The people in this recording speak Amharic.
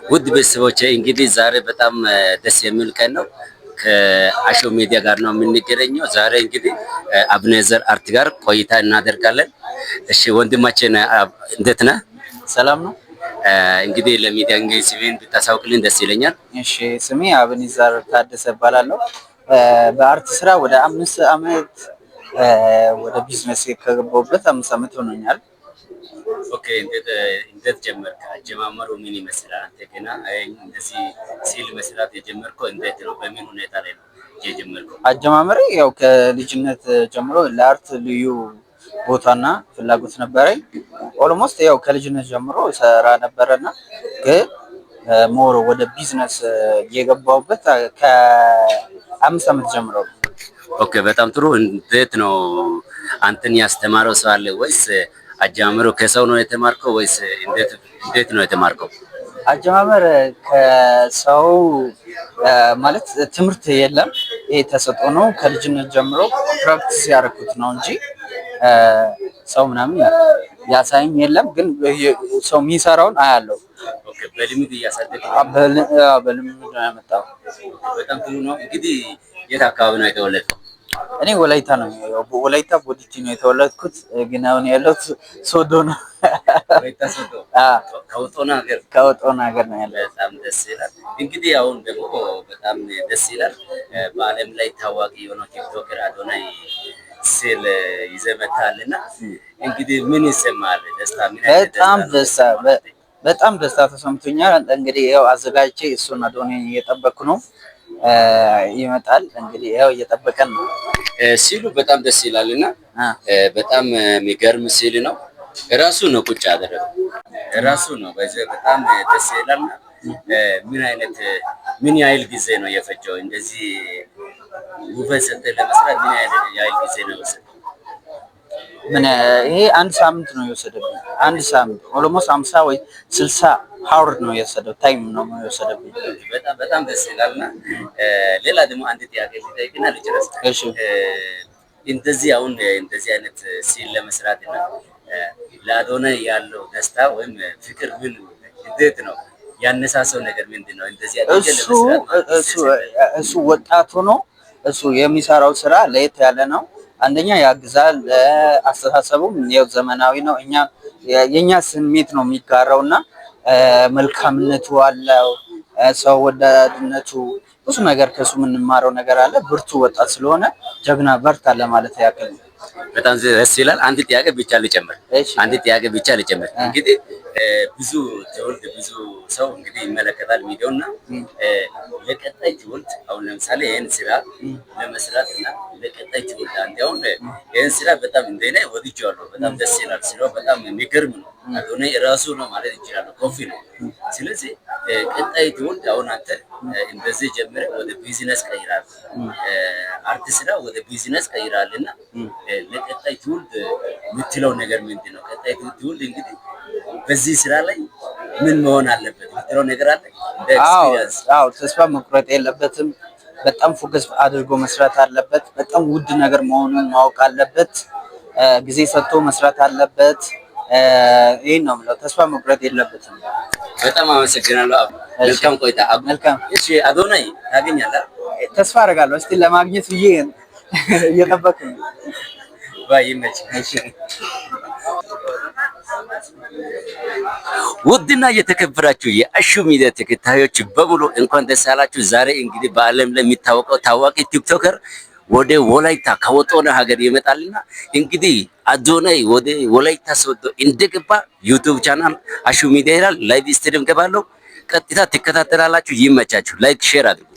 ውድ ቤተሰቦቼ እንግዲህ ዛሬ በጣም ደስ የሚል ቀን ነው። ከአሾ ሚዲያ ጋር ነው የምንገናኘው። ዛሬ እንግዲህ አብኔዘር አርት ጋር ቆይታ እናደርጋለን። እሺ ወንድማችን እንዴት ነህ? ሰላም ነው። እንግዲህ ለሚዲያ እንግዲህ ስሜን ብታሳውቅልን ደስ ይለኛል። እሺ ስሜ አብኔዘር ታደሰ እባላለሁ። በ art ስራ ወደ 5 አመት፣ ወደ ቢዝነስ ከገባሁበት 5 አመት ሆኖኛል። Okay፣ እንዴት ጀመርክ? አጀማመሩ ምን ይመስላል? አንተ ገና እንደዚህ ስዕል መስራት የጀመርከው እንዴት ነው? በምን ሁኔታ ላይ ነው የጀመርከው? አጀማመሬ ያው ከልጅነት ጀምሮ ለ art ልዩ ቦታና ፍላጎት ነበረኝ። Almost ያው ከልጅነት ጀምሮ ሰራ ነበረና ግን more ወደ ቢዝነስ የገባሁበት ከ5 አመት ጀምሮ ነው። Okay፣ በጣም ጥሩ። እንዴት ነው፣ አንተን ያስተማረው ሰው አለ ወይስ አጀማመሩ ከሰው ነው የተማርከው ወይስ እንዴት ነው የተማርከው? አጀማመር ከሰው ማለት ትምህርት የለም። ይሄ ተሰጥኦ ነው። ከልጅነት ጀምሮ practice ያደረኩት ነው እንጂ ሰው ምናምን ያሳየኝ የለም። ግን ሰው የሚሰራውን አያለው። Okay፣ በልምድ እያሳደግክ በልምድ ነው ያመጣው። በጣም ጥሩ ነው። እንግዲህ የት አካባቢ ነው የተወለድከው? እኔ ወላይታ ነው፣ ወላይታ ቦዲቲ ነው የተወለድኩት። ግን አሁን ያለሁት ሶዶ ነው። ወላይታ ሶዶ፣ ከውጦና ሀገር። ከውጦና ሀገር ነው ያለሁት። በጣም ደስ ይላል። እንግዲህ አሁን ደግሞ በጣም ደስ ይላል። በዓለም ላይ ታዋቂ የሆነው TikToker አዶናይ ስዕል ይዘህ መጥተሃል እና እንግዲህ ምን ይሰማል? ደስታ ምን አይነት በጣም ደስታ ደስታ ነው? በጣም ደስታ ተሰምቶኛል። እንግዲህ ያው አዘጋጅቼ እሱን አዶናይን እየጠበቅኩ ነው። ይመጣል፣ እንግዲህ ያው እየጠበቀን ነው። ስዕሉ በጣም ደስ ይላል እና በጣም የሚገርም ስዕል ነው። ራሱ ነው ቁጭ ያደረገው፣ ራሱ ነው። በዚህ በጣም ደስ ይላል። ምን አይነት ምን ያህል ጊዜ ነው የፈጀው? እንደዚህ ውበት ሰጥተህ ለመስራት ምን ያህል ጊዜ ነው የወሰደው? ምን ይሄ አንድ ሳምንት ነው የወሰደብኝ። አንድ ሳምንት almost 50 ወይ 60 hour ነው የወሰደው፣ time ነው የወሰደብኝ። በጣም በጣም ደስ ይላልና ሌላ ደግሞ አንድ ጥያቄ ልጠይቅና ልጨርስ። እሺ። እንደዚህ አሁን እንደዚህ አይነት ስዕል ለመስራት እና ለአዶናይ ያለው ደስታ ወይም ፍቅር ምን እንዴት ነው ያነሳሰው ነገር ምንድን ነው? እንደዚህ አድርገህ እሱ ለመስራት እሱ እሱ ወጣት ሆኖ እሱ የሚሰራው ስራ ለየት ያለ ነው። አንደኛ ያግዛል፣ አስተሳሰቡም ያው ዘመናዊ ነው። እኛ የኛ ስሜት ነው የሚጋራው እና መልካምነቱ አለው፣ ሰው ወዳድነቱ፣ ብዙ ነገር ከሱ የምንማረው ነገር አለ። ብርቱ ወጣት ስለሆነ ጀግና በርታ ለማለት ያክል ነው። በጣም ደስ ይላል። አንድ ጥያቄ ብቻ ልጨምር። እሺ። አንድ ጥያቄ ብቻ ልጨምር። እንግዲህ ብዙ ትውልድ፣ ብዙ ሰው እንግዲህ ይመለከታል ቪዲዮ እና ለቀጣይ ትውልድ አሁን ለምሳሌ ይህን ስራ ለመስራት እና ለቀጣይ ትውልድ አንተ አሁን ይህን ስራ በጣም እንደኔ ወድጄዋለሁ። በጣም ደስ ይላል። ስራው በጣም የሚገርም ነው። አዶናይ ራሱ ነው ማለት ይችላል። ኮፊ ነው። ስለዚህ ቀጣይ ትውልድ አሁን አንተ እንደዚህ ጀምረህ ወደ ቢዝነስ ቀይራል። Art ስራ ወደ ቢዝነስ ቀይራል እና ለቀጣይ ትውልድ የምትለው ነገር ምንድን ነው? ቀጣይ ትውልድ እንግዲህ በዚህ ስራ ላይ ምን መሆን አለበት የምትለው ነገር አለ? እንደ experience። አዎ፣ ተስፋ መቁረጥ የለበትም። በጣም focus አድርጎ መስራት አለበት። በጣም ውድ ነገር መሆኑን ማወቅ አለበት። ጊዜ ሰጥቶ መስራት አለበት። ይህን ነው የምለው። ተስፋ መቁረጥ የለበትም። በጣም አመሰግናለሁ። መልካም ቆይታ። መልካም። እሺ አዶናይ ታገኛለህ? ተስፋ አደርጋለሁ። እስቲ ለማግኘት ብዬ እየጠበቅኩ ነው። Bye፣ ይመችህ። እሺ። ውድና የተከበራችሁ የአሹ ሚዲያ ተከታዮች በሙሉ እንኳን ደስ አላችሁ። ዛሬ እንግዲህ በዓለም ላይ የሚታወቀው ታዋቂ TikToker ወደ ወላይታ ከወጦና ሀገር ይመጣልና እንግዲህ አዶናይ ወደ ወላይታ ሶዶ እንደገባ YouTube channel አሹ ሚዲያ ይላል። Live stream ገባለሁ። ቀጥታ ትከታተላላችሁ። ይመቻችሁ። Like share አድርጉ።